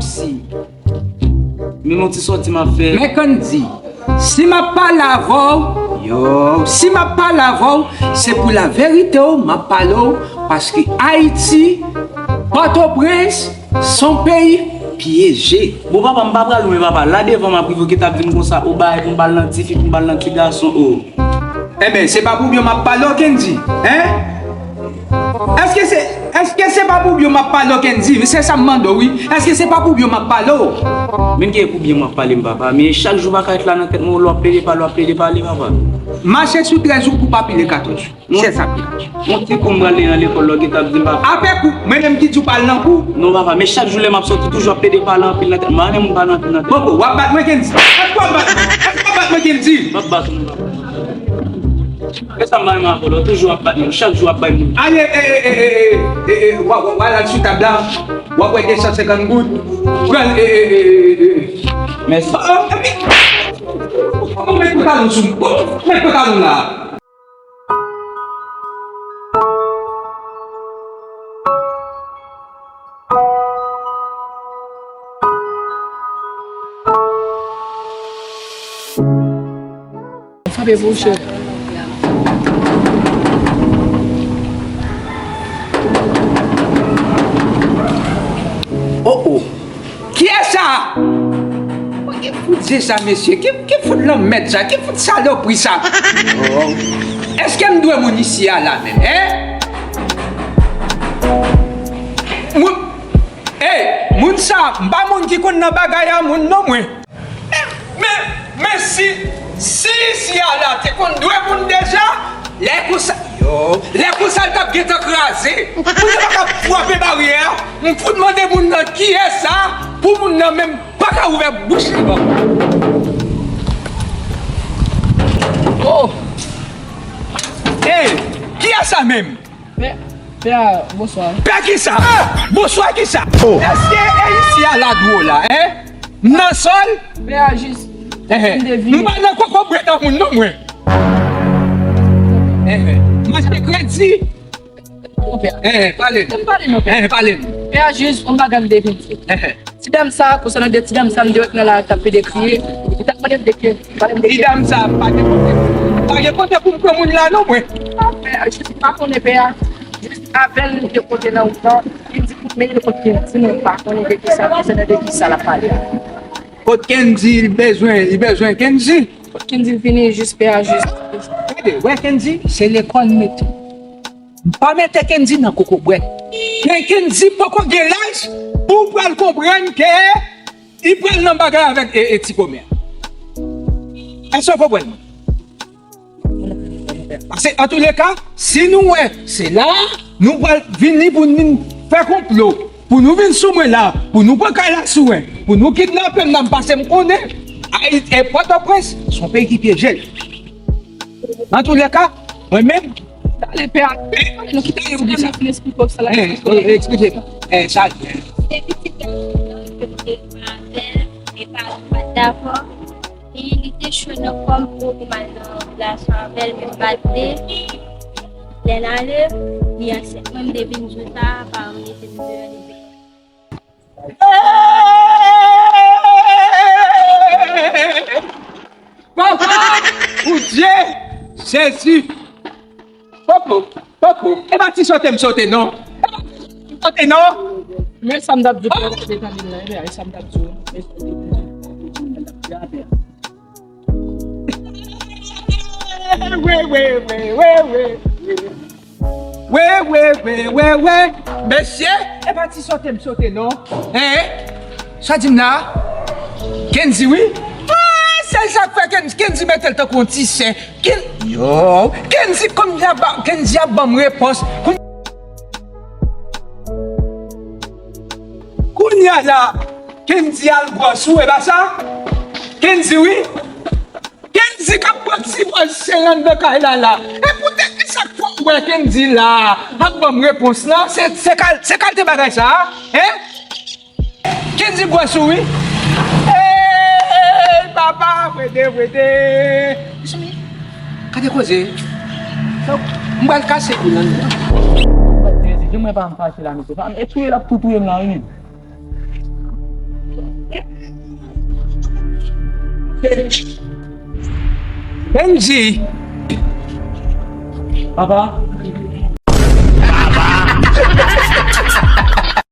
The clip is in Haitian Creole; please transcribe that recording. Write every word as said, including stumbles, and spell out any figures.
Si. Men yon ti sòti m ap fè. Men Kendy, si m ap pale avè w, yo, si m ap pale avè w, se pou laverite w m ap pale w, paske Ayiti, Pòtoprens, se yon peyi pyeje. Bon, papa, m pa pral lwen, papa. La devan m ap rive, w gentan ap di m konsa, ou bay pou m ba l nan tifi, pou m ba l nan ti gason, o. Enben, se pa pou byen m ap pale w, Kendy, en? Èske se, èske se pa pou byen m ap pale w, Kendy? Se sa m mande w, wi. Èske se pa pou byen m ap pale w? Men ki pou byen m ap pale m, papa. Men chak jou pa ka ret la nan tèt mwen, lè w ap plede pale, w ap plede pale, papa. Mache sou trèz ou pou pa pile katòz. Se sa k la. Yon ti kou m pral nan lekòl, lè w gentan ap di m, papa. Apre kou, mwen menm ki di w pral nan kou? Non, papa, men chak jou lè m ap sòti, toujou ap plede pale anpil nan tèt mwen. M pa renmen moun pale anpil nan tèt mwen. Poko, w ap bat mwen, Kendy? Èske w ap bat mwen? Èske w ap bat mwen, Kendy? M ap bat ou, non, papa. Kisa m pa renmen avè w la, toujou ap bat moun, chak jou ap bay moun. Ale, e, e, w a, w a, w a al sou tab la, w ap wè de san senkant goud, pran l, e, e, e, e, e. Mèsi. O, o, epi, o, o, met pantalon sou m, o, met pantalon la. Frape pou ou, cheri. Oh, oh. Kiyès sa? Ki fout se sa, mesye? Ki, ki fout lanmèd sa? Ki fout salopri sa? Oh. Èske m dwe moun isi a la menm, en? Moun, ey, moun sa, m pa moun ki konn nan bagay a moun non mwen. Men, men, men si, si isi a la te konn dwe moun deja, lè konsa, yo, lè konsa l t ap gentan kraze. Moun nan pa ka frape baryè a. M fout mande moun nan kiyès sa, pou moun nan menm pa ka ouvè bouch li ban m. Oh! Ey, kiyès sa menm? Pè, pè a, bonswa. Pè kisa? Ah! Bonswa kisa? Oh! Èske e isi a la dwe w la, en? M nan sòl? Pè a jis, eh, eh, m te vini. M pa nan kokobrèt a moun non mwen. Eh, eh. Mache kredi. Non, pè a. Eh, eh, pale m. Pè a jis, yon bagay m te vin di. Eh, eh. Ti dam sa, konsènan de ti dam sa, m te wè nan la, t ap pede kriye. Li t ap mande m de ke, pale m de ke. Ti dam sa, pa gen kote. Pa gen kote pou m pran moun la non mwen. Ah, pè a, jis m pa konnen, pè a. Jis avè l, m te konte nan wout lan. Li di pou m mete kot Kendy, men m pa konnen de kisa, konsènan de kisa l ap pale a. Kot Kendy, li bezwen, li bezwen Kendy. Kot Kendy vini, jis pè a, jis. Gade, wè Kendy, se lekòl mete. M pa mete Kendy nan kokobrèt. Ken-, Kendy poko gen laj pou w pral konprann ke li pral nan bagay avèk, e, e, ti kòmè. Èske w konprann mwen? Paske, antouleka, si nou wè, se la, nou pral vini pou nou fè konplo, pou nou vin sou mwen la, pou nou pran kay la sou mwen, pou nou kidnape m nan, paske m konnen, Ayiti, e, Pòtoprens, se yon peyi ki pyeje. Antouleka, mwen menm, Talè pè a. Talè nou kite yo di sa. Fin esplike w sa la. Eh, eh, eksplike m. Eh, sa. Depi ti gason yo te pa avè l, men paran m pa t dakò. Li, li te chwe nan kò m pou m al nan relasyon avè l, men m pa t vle. Lè l ale, li ansent mwen, m te vin jou sa, paran m mete m deyò, li te Papa! Bondye! Jezi! Poko, poko. E pa ti sote m sote non. E pa ti sote m sote non. Men sa m t ap di w, pè a, tande m nan, e sa m t ap di w. We, we, we, we, we. We, we, we, we, we. Mesye, e pa ti sote m sote non. Hein? Sa di m la? Kendy wi. Ah, se sa k fè Kendy, Kendy mete l tankou yon ti sè. Ken-, yo, Kendy konn ap ba, Kendy ap ban m repons. Kounye a la, Kendy al gwòs ou, e pa sa? Kendy wi. Kendy k ap pran ti pòz chen anndan kay la la. E poutèt ki sa k fè w wè Kendy la ap ban m repons lan? Se, se kal-, se kalte bagay sa a? Hein? Kendy gwòs ou wi. Ey, papa, frede, frede. Mezanmi, gade koze. M pral kase kou l anndan. Jezi, mwen pa m fache la, mesye. Pa m, e touye l ap tou touye m la, wi. Benji! Papa,